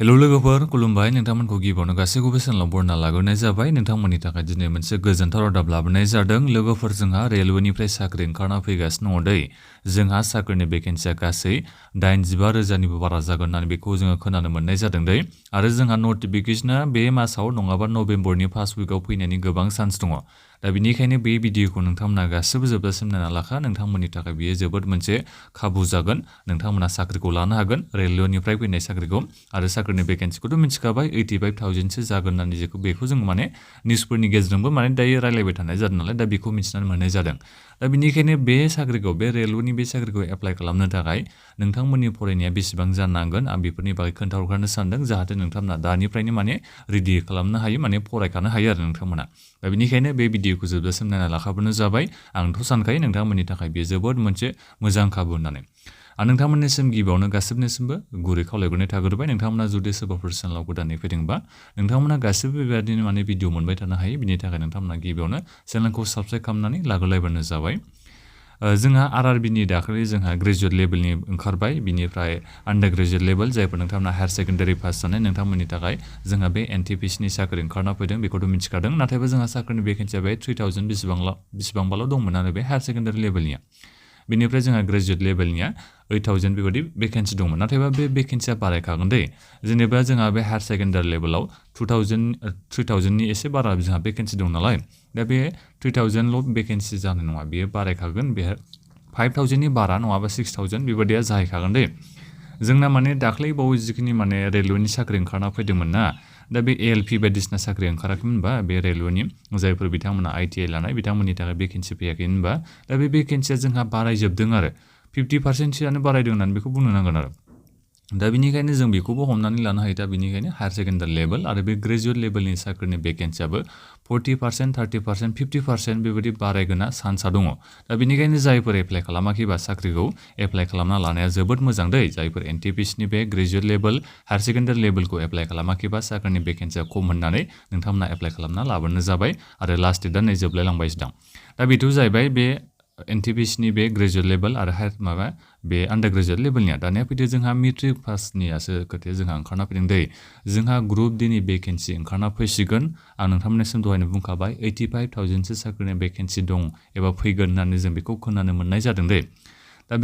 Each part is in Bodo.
हेलौ लोगोफोर खुलुमबाय नोंथांमोनखौ गिबियावनो गासैखौबो चेनेलाव बरना लाग्रोनाय जाबाय नोंथांमोननि थाखाय दिनै मोनसे गोजोनथाव रादाब लाबोनाय जादों लोगोफोर जोंहा रेलवेनिफ्राय साख्रि ओंखारना फैगासिनो दङ दै जोंहा साख्रिनि भेकेन्सिया गासै 85,000निबो बारा जागोन होननानै बेखौ जोङो खोनानो मोननाय जादों दै आरो जोंहा नटिफिकेसना बे मासाव नङाबा नभेम्बरनि फार्स्ट उइकआव फैनायनि गोबां चान्स दङ दा बेनिखायनो बे भिडिअखौ नोंथांमोना गासिबो जोबजासिम नायना लाखा नोंथांमोननि थाखाय बेयो जोबोद मोनसे खाबु जागोन नोंथांमोना साख्रिखौ लानो हागोन रेलवेनिफ्राय फैनाय साख्रिखौ आरो साख्रिनि भेकेन्सिखौथ' मिथिखाबाय 85,000सो जागोन होननानै बेखौ जों माने निउसफोरनि गेजेरजोंबो माने दायो रायलायबाय थानाय जादों नालाय दा बेखौ मिथिनानै मोननाय जादों दा बेनिखायनो बे साख्रिखौ बे रेलवेनि बे साख्रिखौ एप्लाइ खालामनो थाखाय नोंथांमोननि फरायनाया बेसेबां जानांगोन आं बेफोरनि बागै खोन्थाहरखानो सानदों जाहाथे नोंथांमोना दानिफ्रायनो माने रेडि खालामनो हायो माने फरायखानो हायो आरो नोंथांमोना दा बेनिखायनो बे भिडिअखौ जोबजासिम नायना लाखाबानो जाबाय आंथ' सानखायो नोंथांमोननि थाखाय बेयो जोबोद मोनसे मोजां खाबु होननानै आं नोंथांमोननिसिम गिबियावनो गासिबनिसिमबो गुरै खावलायहरनाय थाग्रोबाय नोंथांमोना जुदि सोरबाफोर चेनेलाव गोदानै फैदोंबा नोंथांमोना गासिबो बेबायदिनो माने भिडिअ मोनबाय थानो हायो बिनि थाखाय नोंथांमोना गिबियावनो चेनेलखौ साबस्क्राइब खालामनानै लाग्रोलायबानो जाबाय जोंहा RRBनि दाखालि जोंहा ग्रेजुवेट लेभेलनि ओंखारबाय बिनिफ्राय आन्डार ग्रेजुवेट लेभेल जायफोर नोंथांमोना हायार सेकेन्डारि पास जानाय नोंथांमोननि थाखाय जोंहा बे NTPCनि साख्रि ओंखारना फैदों बेखौथ' मिथिखादों नाथायबा जोंहा साख्रिनि भेकेन्सिया बे 3,000 बेसेबांबाल' दंमोन आरो बे हायार सेकेन्डारि लेभेलनिया बेनिफ्राय जोंहा ग्रेजुवेट लेभेलनिया 8,000 बेबायदि भेकेन्सि दंमोन नाथायबा बे भेकेन्सिया बारायखागोन दै जेनेबा जोंहा बे हायार सेकेन्डारि लेभेलाव 3,000नि एसे बारा जोंहा भेकेन्सि दं नालाय दा बे 3,000ल' भेकेन्सि जानाय नङा बेयो बारायखागोन बे 5,000नि बारा नङाबा 6,000 बेबायदिया जाहैखागोन दै जोंना माने दाख्लै बावै जिखिनि माने रेलवेनि साख्रि ओंखारना फैदोंमोन ना दा बे ALP बायदिसिना साख्रि ओंखाराखैमोन होनबा बे रेलवेनि जायफोर बिथांमोना ITI लानाय बिथांमोननि थाखाय भेकेन्सि फैयाखै होनबा दा बे भेकेन्सिया जोंहा बारायजोबदों आरो 50%सोआनो बारायदों होननानै बेखौ बुंनो नांगोन आरो दा बेनिखायनो जों बेखौबो हमनानै लानो हायो दा बेनिखायनो हायार सेकेन्डारि लेभेल आरो बे ग्रेजुवेट लेभेलनि साख्रिनि भेकेन्सियाबो 40%, 30%, 50% बेबायदि बारायगोना चान्सआ दङ दा बेनिखायनो जायफोर एप्लाइ खालामाखैबा साख्रिखौ एप्लाइ खालामना लानाया जोबोद मोजां दै जायफोर NTPCनि बे ग्रेजुवेट लेभेल हायार सेकेन्डारि लेभेलखौ एप्लाइ खालामाखैबा साख्रिनि भेकेन्सिया खम होननानै नोंथांमोना एप्लाइ खालामना लाबोनो जाबाय आरो लास्ट डेटआ नै जोबलायलांबायसो दां दा बेथ' जाहैबाय बे NTPCनि बे ग्रेजुवेट लेभेल आरो माबा बे आन्डार ग्रेजुवेट लेभेलनिया दानिया फैदो जोंहा मेट्रिक पासनियासो खोथाया जोंहा ओंखारना फैदों दै जोंहा ग्रुप डिनि भेकेन्सि ओंखारना फैसिगोन आं नोंथांमोननिसिम दहायनो बुंखाबाय 85,000सो साख्रिनि भेकेन्सि दं एबा फैगोन होननानै जों बेखौ खोनानो मोननाय जादों दै दा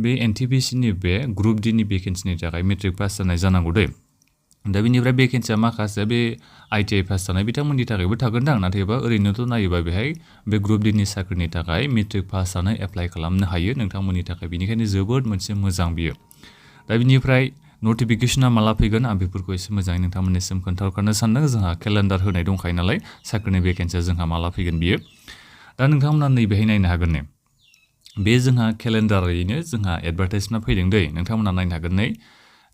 बे NTPCनि बे ग्रुप डिनि भेकेन्सिनि थाखाय मेट्रिक पास जानाय जानांगौ दै दा बेनिफ्राय भेकेन्सिया माखासे बे ITI पास जानाय बिथांमोननि थाखायबो थागोनदां नाथायबा ओरैनोथ' नायोबा बेहाय बे ग्रुप डिनि साख्रिनि थाखाय मेट्रिक पास जानाय एप्लाइ खालामनो हायो नोंथांमोननि थाखाय बेनिखायनो जोबोद मोनसे मोजां बियो दा बेनिफ्राय नटिफिकेसना माला फैगोन आं बेफोरखौ एसे मोजाङै नोंथांमोननिसिम खोन्थाहरखानो सानदों जोंहा केलेन्डार होनाय दंखायो नालाय साख्रिनि भेकेन्सिया जोंहा माला फैगोन बियो दा नोंथांमोना नैबेहाय नायनो हागोन ने बे जोंहा केलेन्डारैनो जोंहा एडभार्टाइजमेन्ट फैदों दै नोंथांमोना नायनो हागोन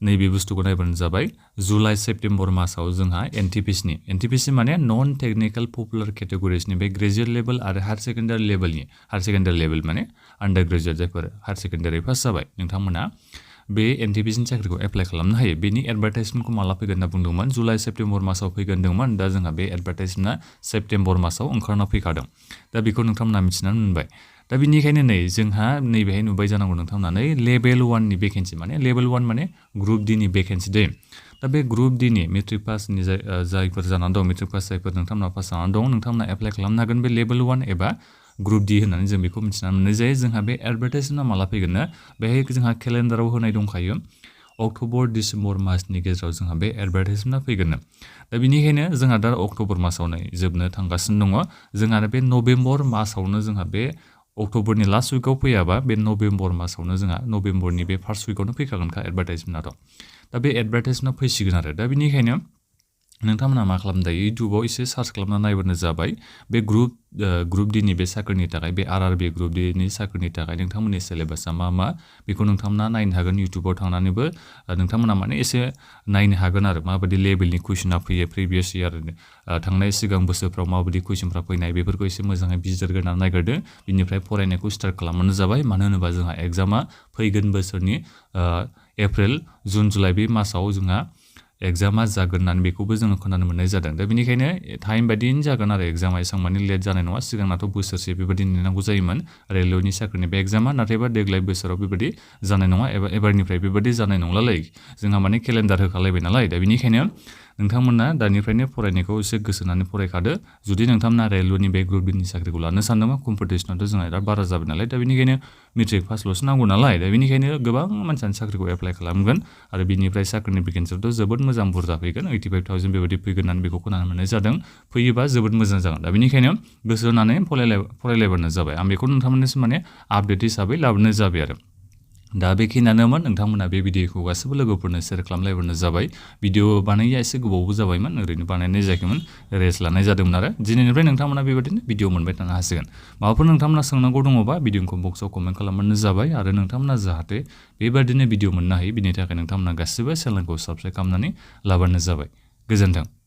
नैबे बुस्थुखौ नायबानो जाबाय जुलाइ सेप्तेम्बर मासाव जोंहा NTPC माने नन टेक्निकेल पपुलार केटेगरिसनि बे ग्रेजुवेट लेभेल आरो हायार सेकेन्डारि लेभेल माने आन्डार ग्रेजुवेट जायफोर हायार सेकेन्डारि पास जाबाय नोंथांमोना बे NTPCनि साख्रिखौ एप्लाइ खालामनो हायो बेनि एडभार्टाइजमेन्टखौ माला फैगोन होनना बुंदोंमोन जुलाइ सेप्तेम्बर मासाव फैगोन होनदोंमोन दा जोंहा बे एडभार्टाइजमेन्टआ सेप्तेम्बर मासाव ओंखारना फैखादों दा बेखौ नोंथांमोना मिथिनानै मोनबाय दा बेनिखायनो जोंहा नैबेहाय नुबाय जानांगौ नोंथांमोना लेभेल 1नि भेकेन्सि माने लेभेल 1 माने ग्रुप डिनि भेकेन्सि दै दा बे ग्रुप डिनि मेट्रिक पासनि जायफोर जानानै दं मेट्रिक पास जायफोर नोंथांमोना पास जानानै दं नोंथांमोना एप्लाइ खालामनो हागोन बे लेभेल 1 एबा ग्रुप डि होननानै जों बेखौ मिथिनानै मोननाय जायो जोंहा बे एडभार्टाइजमेन्टआ माला फैगोन ना बेहाय जोंहा केलेन्डाराव होनाय दंखायो अक्ट'बर डिसेम्बर मासनि गेजेराव जोंहा बे एडभार्टाइजमेन्टआ फैगोन दा बेनिखायनो जोंहा दा अक्ट'बर मासावनो जोबनो थांगासिनो दङ जोंहा बे नभेम्बर मासावनो जोंहा बे अक्ट'बरनि लास्ट उइकआव फैयाबा बे नभेम्बर मासावनो जोंहा नभेम्बरनि बे फार्स्ट उइकआवनो फैखागोनखा एडभार्टाइजमेन्टआथ' दा बे एडभार्टाइजमेन्टआ फैसिगोन आरो दा बेनिखायनो नोंथांमोना मा खालामनो दायो इउटुबाव एसे सार्च खालामना नायबानो जाबाय बे ग्रुप डिनि बे साख्रिनि थाखाय बे RRB ग्रुप डिनि साख्रिनि थाखाय नोंथांमोननि सिलेबासआ मा बेखौ नोंथांमोना नायनो हागोन इउटुबाव थांनानैबो नोंथांमोना माने एसे नायनो हागोन आरो माबायदि लेभेलनि कुइसना फैयो प्रिभियास इयार थांनाय सिगां बोसोरफ्राव माबायदि कुइसनफ्रा फैनाय बेफोरखौ एसे मोजाङै बिजिरग्रोनानै नायग्रोदो बिनिफ्राय फरायनायखौ स्टार्ट खालामबानो जाबाय मानो होनोबा जोंहा एग्जामा फैगोन बोसोरनि एप्रिल जुन जुलाइ बे मासाव जोंहा एग्जामा जागोन होननानै बेखौबो जोङो खोनानो मोननाय जादों। दा बेनिखायनो टाइम बायदियैनो जागोन आरो एग्जामा एसां मानि लेट जानाय नङा। सिगांनाथ' बोसोरसे बेबायदि नेनांगौ जायोमोन रेलवेनि साख्रिनि बे एग्जामा, नाथायबा देग्लाय बोसोराव बेबायदि जानाय नङा एबा एबारनिफ्राय बेबायदि जानाय नंलालै। जोंहा माने केलेन्डार होखालायबाय नालाय। दा बेनिखायनो नोंथांमोना दानिफ्रायनो फरायनायखौ एसे गोसो होनानै फरायखादो। जुदि नोंथांमोना रेलवेनि बे ग्रुप बिनि साख्रिखौ लानो सानदोंबा कम्पिटिसनाथ' जोंहा बिराद बारा जाबाय नालाय। दा बेनिखायनो मेट्रिक पासल'सो नांगौ नालाय। दा बेनिखायनो गोबां मानसियानो साख्रिखौ एप्लाइ खालामगोन आरो बिनिफ्राय साख्रिनि भेकेन्सियाथ' जोबोद मोजां बुरजा फैगोन। 85,000 बेबायदि फैगोन होननानै बेखौ खोनानो मोननाय जादों। फैयोबा जोबोद मोजां जागोन। दा बेनिखायनो गोसो होनानै फरायलायबानो जाबाय। आं बेखौ नोंथांमोननिसिम माने आपडेट हिसाबै लाबोनाय जाबाय आरो। दा बेखिनियानोमोन। नोंथांमोना बे भिडिअखौ गासैबो लोगोफोरनो शेयार खालामलायबानो जाबाय। भिडिअ बानायैया एसे गोबावबो जाबायमोन, ओरैनो बानायनाय जायाखैमोन, रेस्ट लानाय जादोंमोन आरो। दिनैनिफ्राय नोंथांमोना बेबायदिनो भिडिअ मोनबाय थानो हासिगोन। माबाफोर नोंथांमोना सोंनांगौ दङबा भिडिअखौ बक्सआव कमेन्ट खालामबानो जाबाय आरो नोंथांमोना जाहाथे बेबायदिनो भिडिअ मोननो हायो बिनि थाखाय नोंथांमोना गासिबो चेनेलखौ साबस्क्राइब खालामनानै लाबानो जाबाय। गोजोन्थों।